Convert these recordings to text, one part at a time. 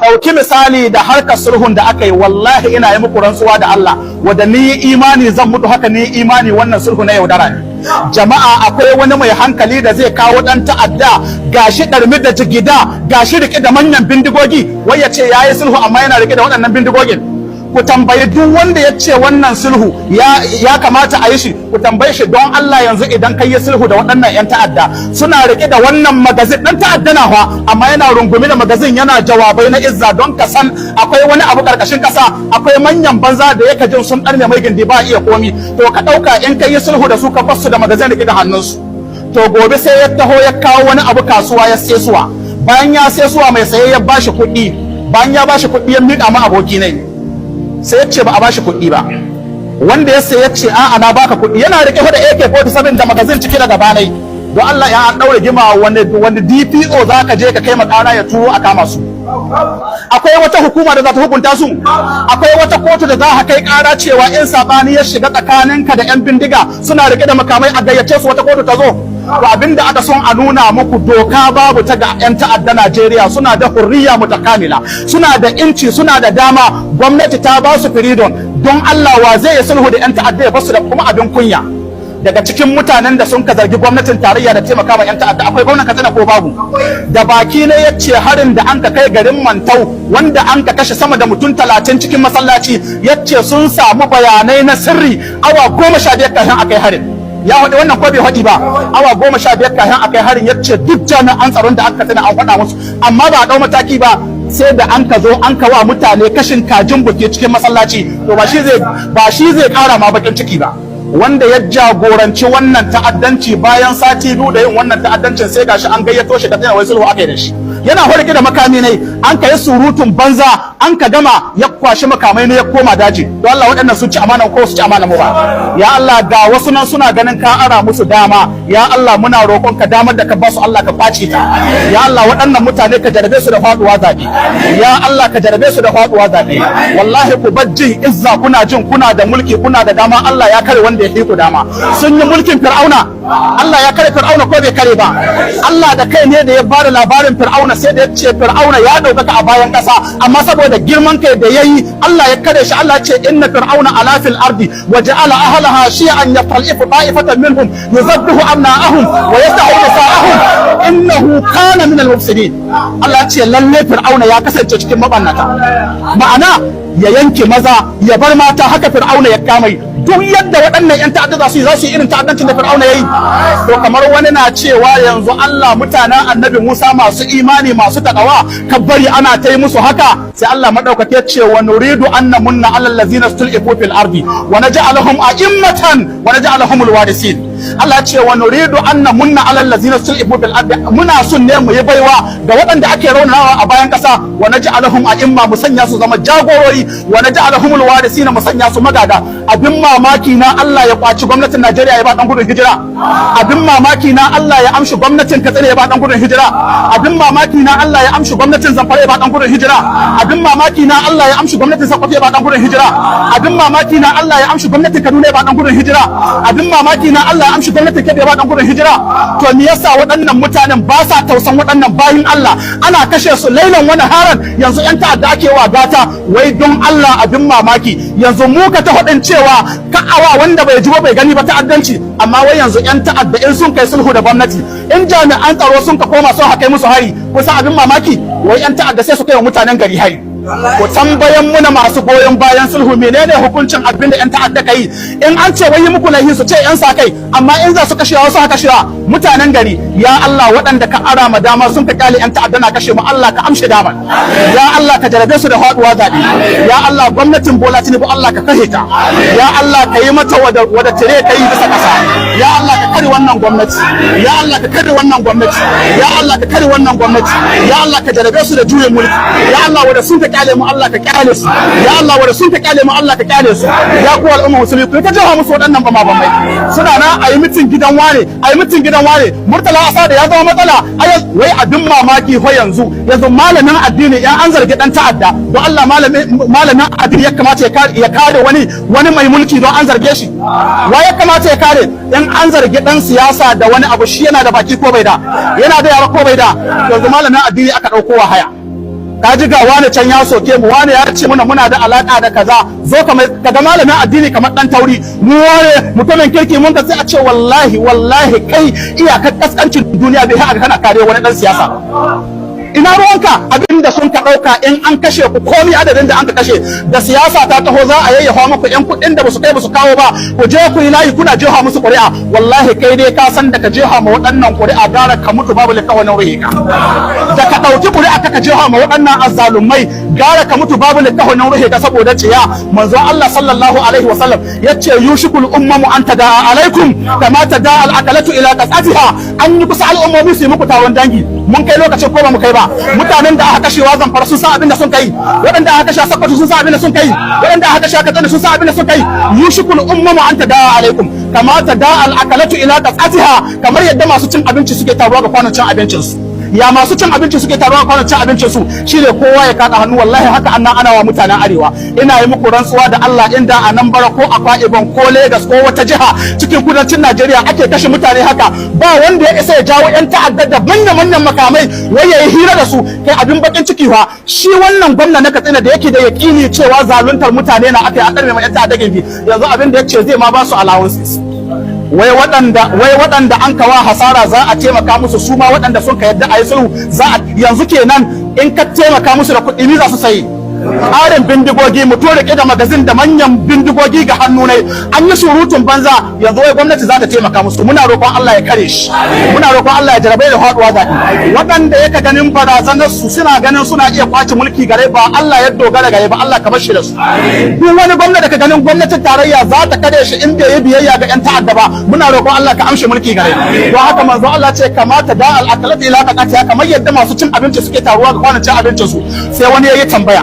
Ɗauki misali da harkar sulhun da aka yi. Wallahi ina yi muku rantsuwa da Allah, wanda ni imani zan mutu haka, ni imani wannan sulhu na yaudara ne. Jama'a, akwai wani mai hankali da zai kawo ɗan ta'adda, gashi ɗarmi da jigida, gashi rike da manyan bindigogi, wai ya ce yayi sulhu amma yana rike da waɗannan bindigogin? Ku tambayi duk wanda ya ce wannan sulhu ya kamata a yi shi, ku tambaye shi don Allah, yanzu idan kai yi sulhu da waɗannan 'yan ta'adda suna rike da wannan magazine, ɗan ta'adda na fa, amma yana rungumi da magazine yana jawabai na izza, don ka san akwai wani abu karkashin ƙasa, akwai manyan banza da yaka jin sun ɗarme mai gindi ba iya komi. To ka ɗauka in kai yi sulhu da su, ka basu da magazine rike da hannunsu, to gobe sai ya taho ya kawo wani abu kasuwa ya sesuwa. Bayan ya sesuwa, mai saye ya bashi kuɗi. Bayan ya bashi kuɗi, ya miƙa ma aboki ne, sai ya ce ba a bashi kuɗi ba. Wanda ya sai ya ce, "A'a, na baka kuɗi." Yana rike da AK47 da magazine cike da gabanai. Don Allah ya an daure gima, wani DPO za ka je ka kai makara ya turo a kama su? Akwai wata hukuma da za ta hukunta su? Akwai wata kotu da za ka kai kara cewa in sabani ya shiga tsakaninka da yan bindiga suna rike da makamai, a gayyace su, wata kotu ta zo? To abinda aka son a nuna muku, doka babu ta ga 'yan ta'adda. Najeriya suna da hurriya mutakamila, suna da inci, suna da dama, gwamnati ta ba su freedom. Don Allah, wa zai yi sulhu da 'yan ta'adda ya basu da kuma abin kunya? Daga cikin mutanen da sun ka zargi gwamnatin tarayya da taimaka ma 'yan ta'adda akwai gwamnan Katsina, ko babu? Da baki ne ya ce harin da an ka kai garin Mantau, wanda an ka kashe sama da mutum 30 cikin masallaci, ya ce sun samu bayanai na sirri awa 15 kafin a kai harin. Ya faɗi wannan ko bai faɗi ba? Awa 15 kafin a kai harin, ya ce duk jami'an tsaron da aka tana an faɗa musu, amma ba a ɗau mataki ba sai da an ka zo an ka wa mutane kashin kajin buke cikin masallaci. To ba shi zai ƙara ma bakin ciki ba, wanda ya jagoranci wannan ta'addanci, bayan sati 2 da yin wannan ta'addancin, sai gashi an gayyato shi Katsina, wai sulhu aka yi da shi. Yana horke da makami ne, an ka yi surutun banza, an ka gama, ya kwashi makamai ne ya koma daji. Don Allah, waɗannan sun ci amana ko su ci amana mu ba? Ya Allah, ga wasu nan suna ganin ka ara musu dama. Ya Allah, muna roƙon ka, damar da ka ba su, Allah ka kwace ta. Ya Allah, waɗannan mutane ka jarabe su da faduwa zaɓe. Ya Allah, ka jarabe su da faduwa zaɓe. Wallahi ku bar jin izza, kuna jin kuna da mulki, kuna da dama. Allah ya kare wanda ya fi ku dama. Sun yi mulkin Fir'auna, Allah ya kare Fir'auna ko bai kare ba? Allah da kai ne da ya bada labarin Fir'auna, sai da ya ce Fir'auna ya ɗaukaka a bayan ƙasa, amma saboda girman kai da yayi, Allah ya kare shi. Allah ya ce, "Inna fir'auna ala fil ardi wa ja'ala ahlaha shi'an yastad'ifu ta'ifatan minhum yuzabbihu abna'ahum wa yastahyi nisa'ahum innahu kana min al-mufsidin." Allah ya ce lalle Fir'auna ya kasance cikin mabannata, ma'ana ya yanke maza ya bar mata, haka Fir'auna ya kamai. Duk yadda waɗannan 'yan ta'adda za su yi irin ta'addancin da Fir'auna ya yi. To kamar wani na cewa yanzu Allah, mutanen Annabi Musa masu imani, masu takawa, ka bari ana ta yi musu haka. Sai Allah madaukake ya ce, "Wa nuridu an namunna alal ladzina stul'ifu fil ardi wa naj'alahum a'immatan wa naj'alahum alwarisin." Allah ya ce, "Wa nuridu an namunna alal ladzina stul'ifu fil ardi", muna son ne mu yi baiwa ga waɗanda ake raunanawa a bayan ƙasa, "wa naj'alahum a'imma", mu sanya su zama jagorori, "wa naj'alahum alwarisin", mu sanya su magada. Abin mamaki na, Allah ya kwaci gwamnatin Najeriya ya ba dan gudun hijira. Abin mamaki na, Allah ya amshi gwamnatin Katsina ya ba dan gudun hijira. Abin mamaki na, Allah ya amshi gwamnatin Zamfara ya ba dan gudun hijira. Abin mamaki na, Allah ya amshi gwamnatin Sokoto ya ba dan gudun hijira. Abin mamaki na, Allah ya amshi gwamnatin Kaduna ya ba dan gudun hijira. Abin mamaki na, Allah ya amshi gwamnatin Kebbi ya ba dan gudun hijira. To me yasa waɗannan mutanen ba sa tausan waɗannan bayin Allah? Ana kashe su lailan wani haran, yanzu yan ta'adda ake wa gata. Wai don Allah, abin mamaki, yanzu mu ka ta faɗin cewa ka'awa wanda bai ji ba bai gani ba ta'addanci, amma wai yanzu yan ta'adda in sun kai sulhu da gwamnati, in jami'an tsaro sun ka koma sun kai musu hari, kusa abin mamaki, wai yan ta'adda sai su kai wa mutanen gari hari. Ku tambayan muna masu goyon bayan sulhu, menene hukuncin abin da yan ta'adda kai? In an ce wai yi muku laifi, su ce yan sa kai, amma in za su kashewa, wasu haka kashewa mutanen gari. Ya Allah, waɗanda ka ara ma dama sun ka kyale yan ta'adda na kashe mu, Allah ka amshe damar. Ya Allah, ka jarabe su da faduwa zaɓe. Ya Allah, gwamnatin Bola Tinubu, Allah ka kashe ta. Ya Allah, ka yi mata wada tire ka yi bisa ƙasa. Ya Allah, ka kare wannan gwamnati. Ya Allah, ka kare wannan gwamnati. Ya Allah, ka kare wannan gwamnati. Ya Allah, ka jarabe su da juyin mulki. Ya Allah, wada sun ka kyale mu, Allah ka kyale su. Ya Allah, wada sun ka kyale mu, Allah ka kyale su. Ya ku al'umma musulmi, ku ta jawa musu waɗannan bama bamai suna na ayi meeting gidan wane, ayi meeting gidan wane. Murtala Asada ya zama matsala. Wai abin mamaki ho, yanzu malamin addini yan an zargi dan ta'adda, don Allah, malamin addini ya kamata ya kare wani mai mulki don an zarge shi? Wa ya kamata ya kare? In an zargi dan siyasa da wani abu, shi yana da baki ko bai da? Yana da yara ko bai da? Yanzu malamin addini aka dauko wa haya. Ka ji ga wani can ya soke mu, wani ya ce muna muna da alaka da kaza. Zo ka mai kaga malamin addini kamar dan tauri, mu wane mutumin kirki mun ka. Sai a ce wallahi wallahi kai iyakar kaskancin duniya bai haka kana kare wani dan siyasa. Ina ruwanka? Abinda sun ka ɗauka, in an kashe ku, komi adadin da an ka kashe, da siyasa ta taho za a yayyafa muku yan kuɗin da basu kai basu kawo ba, ku je ku yi layi kuna jefa musu ƙuri'a. Wallahi kai dai ka san da ka jefa ma waɗannan ƙuri'a gara ka mutu babu likawanin ruhi ka. Da ka ɗauki ƙuri'a ka jefa ma waɗannan azzalumai gara ka mutu babu likawanin ruhi ka saboda ciya. Manzo Allah sallallahu alaihi wasallam yace: yushikul ummamu an tada'a alaikum kama tada'a al-akalatu ila qas'atiha. An yi kusa al'ummomi su yi muku taron dangi. Mun kai lokacin ko ba mu kai ba? Mutanen da aka kashewa Zamfara sun san abin da sun kai, waɗanda aka kashe Sokoto sun san abin da sun kai, waɗanda aka kashe Katsina sun san abin da sun kai. Yushikul ummamu an tada'a alaikum kama tada'a al-akalatu ila qas'atiha, kamar yadda masu cin abinci suke taruwa ga kwanon cin abincin su. Ya masu cin abinci suke taruwa kwanon cin abincin su shine kowa ya kada hannu. Wallahi haka annan ana wa mutanen arewa. Ina yi muku rantsuwa da Allah, inda a nan bara ko Akwa Ibom ko Lagos ko wata jiha cikin kudancin Najeriya ake kashe mutane haka, ba wanda ya isa ya jawo yan ta'adda da manyan manyan makamai wai yayi hira da su. Kai, abin bakin ciki fa, shi wannan gwamna na Katsina da yake da yaƙini cewa zaluntar mutane na aka yi a karme mai yan ta'adda gindi, yanzu abin da yace zai ma ba su allowances, wai waɗanda an kawa hasara za a taimaka musu, su ma waɗanda sun ka yadda a yi sulhu za a yanzu kenan in ka taimaka musu da kuɗi ni za su sayi ƙarin bindigogi. Mutum rike da magazin da manyan bindigogi ga hannu ne, an yi surutun banza, yanzu wai gwamnati za ta taimaka musu. Muna roƙon Allah ya kare shi, muna roƙon Allah ya jarabai da faɗuwa zaɓi. Waɗanda yaka ganin barazanar su, suna ganin suna iya kwace mulki gare, ba Allah ya dogara gare ba, Allah ka bar shi da su. Duk wani gwamnati da ka ganin gwamnatin tarayya za ta kare shi in bai yi biyayya ga 'yan ta'adda ba, muna roƙon Allah ka amshe mulki gare. Don haka manzo Allah ce kama tada'al akalatu ila qas'atiha, kamar yadda masu cin abinci suke taruwa ga kwanan cin abincin su. Sai wani yayi tambaya,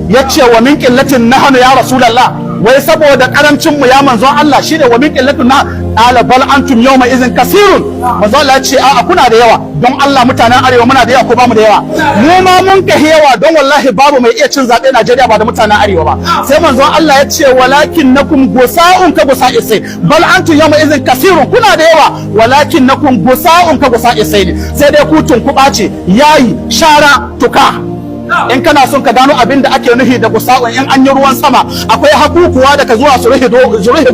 ya ce: wa min qillatin nahnu ya rasulullah? Wai saboda karancin mu ya manzon Allah? Shine wa min qillatin na. Qala bal antum yawma idhin kasirun. Manzon Allah ya ce a'a, kuna da yawa. Don Allah, mutanen arewa muna da yawa ko bamu da yawa? Mu ma mun ka yawa, don wallahi babu mai iya cin zaɓe Najeriya ba da mutanen arewa ba. Sai manzon Allah ya ce walakin nakum gusa'un ka gusa'is sayl. Bal antum yawma idhin kasirun, kuna da yawa, walakin nakum gusa'un ka gusa'is sayl, sai dai ku tunkuɓa ce yayi shara tuka. In kana son ka gano abin da ake nufi da gusa'un, in an yi ruwan sama akwai hakukuwa da ka zuwa su rufe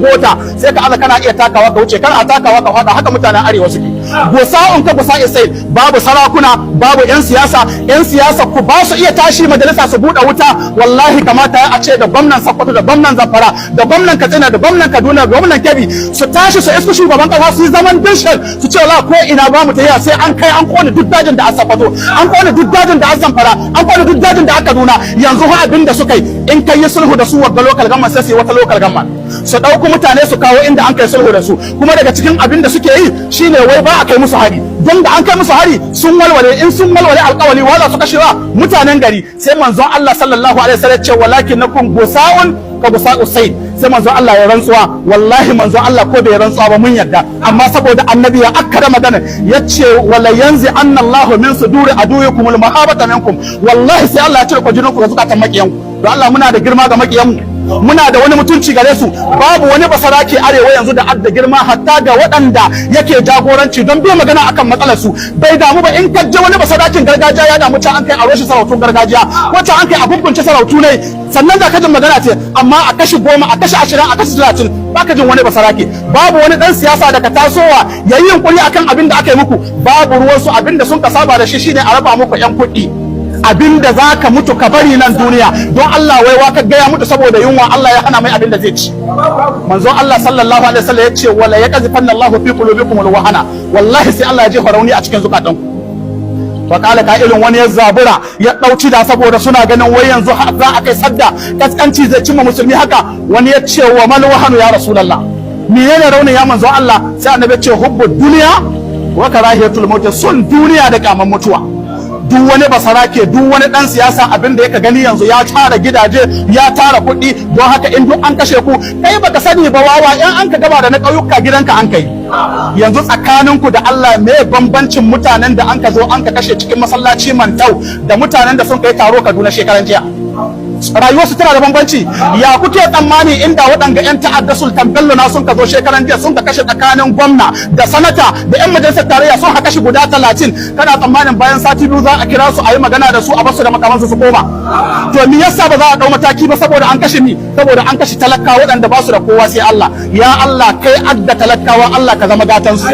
gota, sai ka aza kana iya takawa ka wuce, kana takawa ka fada. Haka mutanen arewa suke, gusa'un ka gusa'is sayl. Babu sarakuna, babu yan siyasa. Yan siyasa ku ba su iya tashi majalisa su buɗe wuta. Wallahi kamata a ce da gwamnan Sokoto da gwamnan Zamfara da gwamnan Katsina da gwamnan Kaduna da gwamnan Kebbi su tashi su isku shugaban kasa, su yi zaman dirshan, su ce wala ko ina ba mu tafiya sai an kai an kone duk dajin da a Sokoto, an kone duk dajin da a Zamfara, an kone duk dajin da aka Kaduna. Yanzu ha abin da suka yi, in kai yi sulhu da su wagga local government, sai su yi wata local government su ɗauko mutane su kawo inda an kai sulhu da su. Kuma daga cikin abin da suke yi shine wai ba a kai musu hari, don da an kai musu hari sun walwale. In sun walwale alƙawali, wala su kashewa mutanen gari. Sai manzon Allah sallallahu alaihi wasallam ya ce walakin nakum gusa'un ka gusa'us sayl. Sai manzon Allah ya rantsuwa. Wallahi manzon Allah ko bai rantsuwa ba mun yarda, amma saboda annabi ya akkada magana, yace wala yanzi anna Allahu min suduri aduwikum al mahabata minkum. Wallahi sai Allah ya cire kwajinin ku ga zukatan makiyanku. Don Allah, muna da girma ga makiyanmu? Muna da wani mutunci gare su? Babu wani basarake arewa yanzu da adda girma hatta ga waɗanda yake jagoranci, don bai magana akan matsalar su, bai damu ba. In ka je wani basarakin gargajiya ya damu can an kai a roshe sarautun gargajiya ko can an kai a gungunce sarautu ne, sannan da kajin magana ce. Amma a kashe 10, a kashe 20, a kashe 30, baka jin wani basarake. Babu wani dan siyasa da ka tasowa yayi yunkuri akan abin da aka yi muku. Babu ruwansu. Abin da sun ka saba da shi shine a raba muku yan kuɗi, abin da za ka mutu ka bari nan duniya. Don Allah, wai wa ka gaya mutu saboda yunwa Allah ya hana mai abin da zai ci? Manzon Allah sallallahu alaihi wasallam ya ce wala yaqzifanna Allahu fi qulubikum alwahana. Wallahi sai Allah ya jefa rauni a cikin zukatanku. Wa kala irin wani ya zabura ya dauci da saboda suna ganin wai yanzu za a kai sadda kaskanci zai cimma musulmi haka. Wani ya ce: wa mal wahanu ya rasulullah? Menene raunin ya manzo Allah? Sai annabi ya ce hubbu dunya wa karahiyatul maut, son duniya da kyaman mutuwa. Duk wani basarake, duk wani dan siyasa, abin da yaka gani yanzu ya tara gidaje, ya tara kuɗi. Don haka in duk an kashe ku, kai baka sani ba wawa, in an ka gaba da na ƙauyuka gidanka an kai. Yanzu tsakaninku da Allah, me bambancin mutanen da an ka zo an ka kashe cikin masallaci Mantau da mutanen da sun kai taro Kaduna shekaran jiya? Rayuwarsu tana da bambanci. Ya kuke tsammani inda waɗanga 'yan ta'adda Sultan Bello na sun ka zo shekaran jiya sun ka kashe tsakanin gwamna da sanata da 'yan majalisar tarayya, sun haka shi guda 30, kana tsammanin bayan sati 2 za a kira su a yi magana da su, a basu da makamansu su koma? To me yasa ba za a ɗau mataki ba? Saboda an kashe mi? Saboda an kashe talakawa waɗanda ba su da kowa sai Allah. Ya Allah, kai adda talakawa, Allah ka zama gatan su.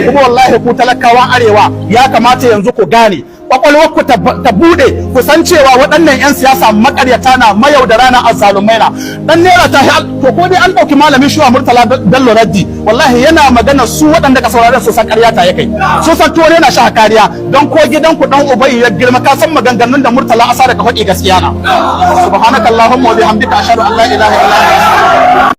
Kuma wallahi ku talakawan Arewa, ya kamata yanzu ku gane, kwakwalwar ku ta bude, ku san cewa waɗannan 'yan siyasa makaryata na, mayaudara na, azzalumai na. Dan naira ta, to ko dai an ɗauki malamin shuwa Murtala Bello Raddi, wallahi yana magana, su waɗanda ka saurare su san ƙarya ta ya kai, su san tuwo yana sha kariya. Don ko gidan ku dan ubai ya girma, ka san maganganun da Murtala Asa da ka faɗi gaskiya na. Subhanakallahumma wa bihamdika, ashhadu an la ilaha illa anta.